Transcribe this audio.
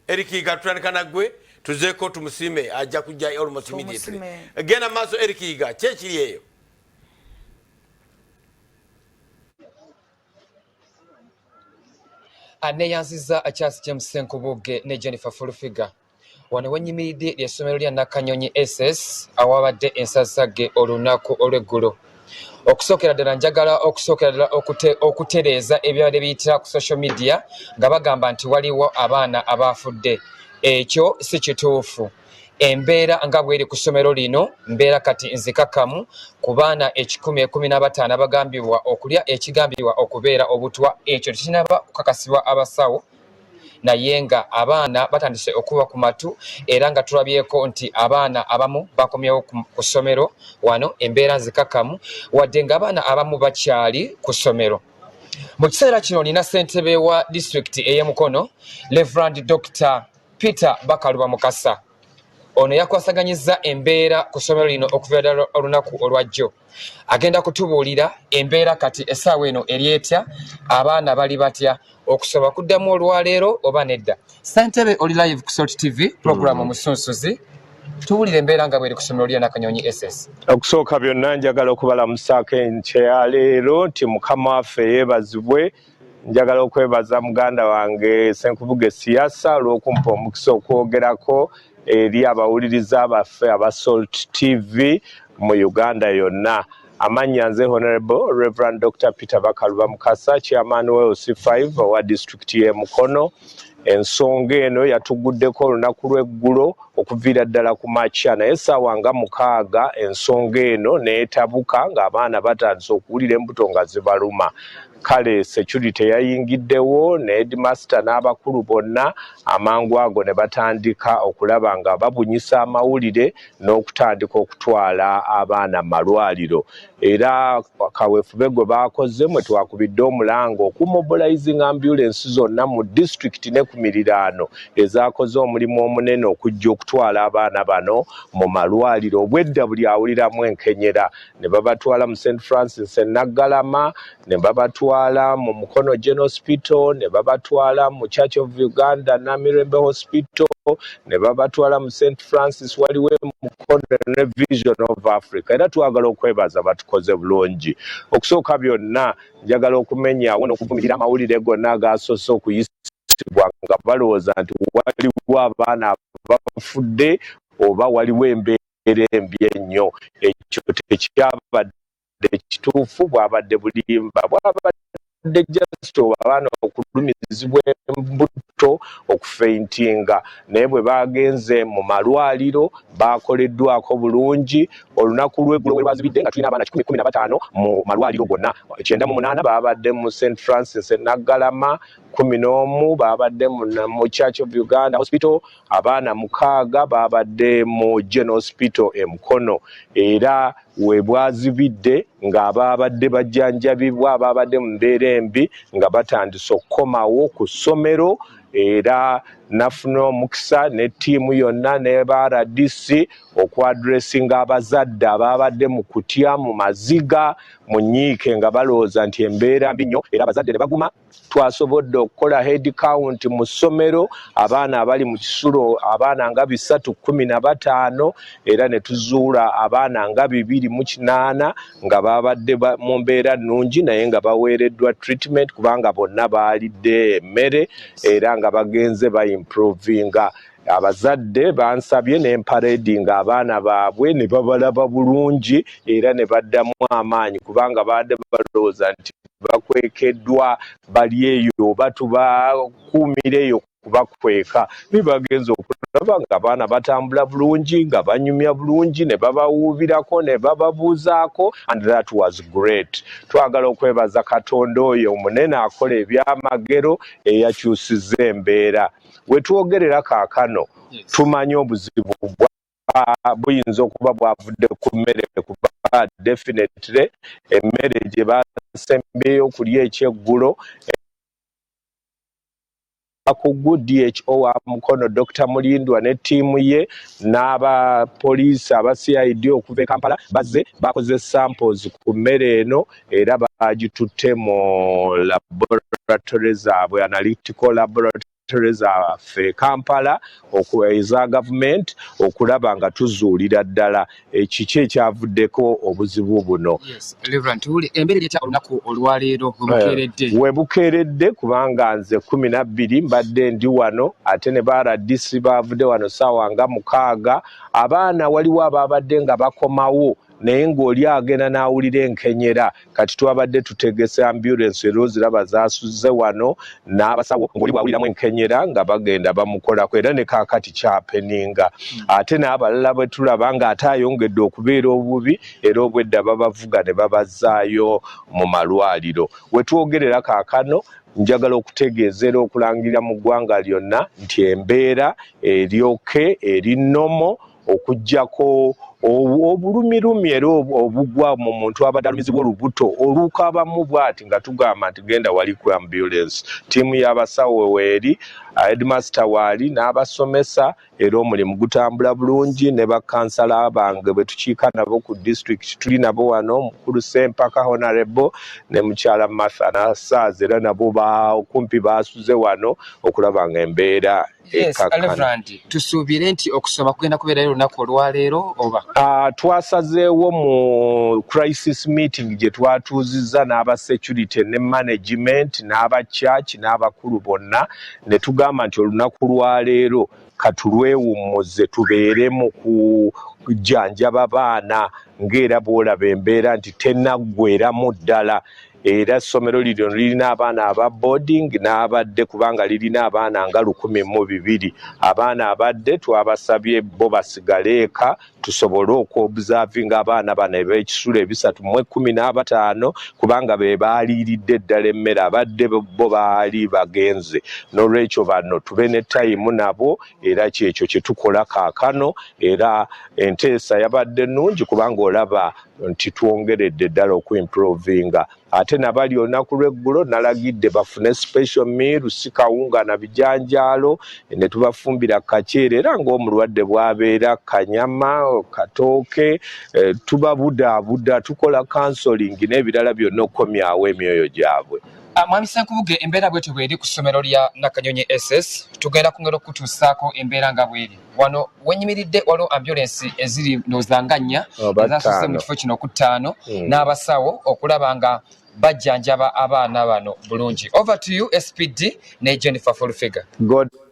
Eric Yiga, tutandika naggwe, tuzeeko Tumusiime, ajja kujja almost immediately. Tumusiime. Genda maaso, Eric Yiga, kyekiri eyo? Aneeyanziza Charles James Ssenkubuge ne Jennifer Fulfiga. Wano wenyimiridde ly'essomero lya Nakanyonyi SS awabadde ensasagge olunaku olw'eggulo. Okusookera ddala njagala okusookera ddala okutereeza ebyabadde biyitira ku social media nga bagamba nti waliwo abaana abaafudde. Ekyo si kituufu. Embeera nga bw'eri ku ssomero lino mbeera kati nzikakkamu ku baana 115 abagambibwa okulya ekigambibwa okubeera obutwa. Ekyo tekinnaba kukakasibwa abasawo, naye nga abaana batandise okuba ku matu era nga tulabyeko nti abaana abamu bakomyewo ku ssomero. Wano embeera nzikakkamu wadde ng'abaana abamu bakyali ku ssomero. Mu kiseera kino nina ssentebe wa disitulikiti ey'e Mukono, Reverend Dr. Peter Bakaluba Mukasa. Ono yakwasaganyizza embeera ku ssomero lino okuviira ddala olunaku olwajjo. Agenda kutubuulira embeera kati essaawa eno eri etya, abaana bali batya, okusoma kuddamu olwaleero oba nedda. Ssentebe, oli live ku Salt TV program Omusunsuzi. Tuwulire embeera nga bweri ku ssomero lya Nakanyonyi SS. Okusooka byonna njagala okubalamusaako enkya ya leero nti Mukama waffe yeebazibwe. Njagala okwebaza muganda wange Senkubuge Siyasa olw'okumpa omukisa okwogerako eri abawuliriza baffe aba Salt TV mu Uganda yonna. Amannya nze Honorable Reverend Dr. Peter Bakaluba Mukasa, Chairman wa LC5 owa disitulikiti y'e Mukono. Ensonga eno yatuguddeko olunaku lw'eggulo okuviira ddala ku makya, naye essaawa nga 6 ensonga eno n'etabuka ng'abaana batandise okuwulira embuto nga zibaluma. Kale security yayingiddewo ne headmaster n'abakulu bonna, amangu ago ne batandika okulaba nga babunyisa amawulire n'okutandika okutwala abaana mu malwaliro. Era kaweefube gwe baakoze mwe twakubidde omulanga okumobilizing ambulance zonna mu disitulikiti ne ku miriraano ezaakoze omulimu omunene okujja okutwala abaana bano mu malwaliro. Obwedda buli awuliramu enkenyera ne babatwala mu St Francis e Naggalama, ne babatwala mu Mukono General Hospital, ne babatwala mu Church of Uganda Namirembe Hospital, ne babatwala mu St Francis waliwo e Mukono ne Vision of Africa. Era twagala okwebaza, batukoze bulungi. Okusooka byonna njagala okumenyawo n'okuvumirira amawulire gonna agasoose okuyisibwa nga balowooza nti waliwo abaana abafudde oba waliwo embeera embi ennyo. Ekyo tekyabadde kituufu, bwabadde bulimba, bwabadde just abaana okulumizibwa embuto, okufaintinga. Naye bwe bagenze mu malwaliro bakoleddwako bulungi. Olunaku lw'eggulo we lwazibidde nga tulina abaana 115 mu malwaliro gonna. 98 babadde mu St Francis e Naggalama, 11 babadde mu Church of Uganda Hospital, abaana 6 babadde mu General Hospital e Mukono. Era we bwazibidde ng'abaabadde bajjanjabibwa, abaabadde mu mbeera embi, nga batandise okukomawo ku ssomero. Era nafuna omukisa ne ttiimu yonna ne ba RDC okwaddressinga abazadde abaabadde mu kutya, mu maziga, mu nyiike, nga balowooza nti embeera mbi nnyo, era abazadde ne baguma. Twasobodde okukola head count mu ssomero, abaana abali mu kisulo, abaana nga 315, era ne tuzuula abaana nga 208 nga babadde mu mbeera nnungi, naye nga baweereddwa treatment kubanga bonna baalidde emmere era nga bagenze baimprovinga. Abazadde bansabye ne mparadinga abaana baabwe ne babalaba bulungi era ne baddamu amaanyi, kubanga baadde balowooza nti bakwekeddwa, bali eyo oba tubakuumira eyo kubakweka. Ne bagenza okulaba nga abaana batambula bulungi, nga banyumya bulungi, ne babawuubirako ne bababuuzaako, and that was great. Twagala okwebaza Katonda oyo omunene akola ebyamagero eyakyusiza embeera we twogerera kaakano. Tumanyi obuzibu buyinza okuba bwavudde ku mmere, kuba definitely emmere gye basembyeyo okulya ekyeggulo. Abakugu, DHO wa Mukono Dr Mulindwa ne ttiimu ye n'abapoliisi aba CID okuva e Kampala bazze bakoze samples ku mmere eno era bagitutte mu laboratory zaabwe, analytical laboratory. Zaffe Kampala eza gavumenti okulaba nga tuzuulira ddala ekiki ekyavuddeko obuzibu buno. Olunaku olwaleero webukeeredde? Webukeeredde, kubanga nze 12 mbadde ndi wano, ate ne ba RDC bavudde wano saawa nga 6. Abaana waliwo ababadde nga bakomawo, naye ng'oli agenda n'awulira enkenyera. Kati twabadde tutegese ambulance, era oziraba zasuze wano n'abasawo, ng'oli bwawuliramu enkenyera nga bagenda bamukolako. Era ne kaakati kyahappeninga. Ate n'abalala bwe tulaba ng'ate ayongedde okubeera obubi, era obwedda babavuga ne babazaayo mu malwaliro. We twogerera kaakano, njagala okutegeeza era okulangirira mu ggwanga lyonna nti embeera eryoke eri normal, okuggyako obulumirumi era obugwa mu muntu abadde alumizibwa olubuto olukabamu bw'ati, nga tugamba nti genda wali ku ambulance. Ttiimu y'abasawo weeri, headmaster waali n'abasomesa, era omulimu gutambula bulungi. Ne bakansala bange bwe tukiika nabo ku district tuli nabo wano, mukulu Sempaka honorable ne mukyala Martha Nasaazi, era nabo kumpi basuze wano okulaba nga embeera Yes, Reverend, tusuubire nti okusoma kugenda kubeerayo olunaku olwaleero oba? Twasazeewo mu crisis meeting gye twatuuzizza n'aba security ne management n'aba church n'abakulu bonna, ne tugamba nti olunaku lwaleero katulwewummuze, tubeere mu kujjanjaba baana, ng'era bw'olaba embeera nti tennaggweramu ddala. Era essomero lino lirina abaana aba boarding n'abadde, kubanga lirina abaana nga 1200. Abaana abadde twabasabye bo basigale eka, tusobole okuobservinga abaana bano eb'ekisulo 315, kubanga be baaliiridde ddala emmere. Abadde bo baali bagenze, n'olwekyo bano tube ne time nabo, era kyekyo kye tukola kaakano. Era enteesa yabadde nnungi, kubanga olaba nti twongeredde ddala okuimprovinga. Ate nabali olunaku lw'eggulo nalagidde bafune special meal, si kawunga na bijanjaalo, ne tubafumbira kaceere, era ng'omulwadde bw'abeera, kanyama, katooke, tubabudaabuda, tukola counseling n'ebirala byonna okukomyawo emyoyo gyabwe. Mwami Senkubuge, embeera bwetyo bweri ku ssomero lya Nakanyonyi SS. Tugenda kwongera okutuusaako embeera nga bweri. Wano wenyimiridde waliwo ambulensi eziri ndowooza nga nnya ezasuze mu kifo kino ku ttaano, n'abasawo okulaba nga bajjanjaba abaana bano bulungi. Over to you, SPD ne Jennifer Fulfiger. God.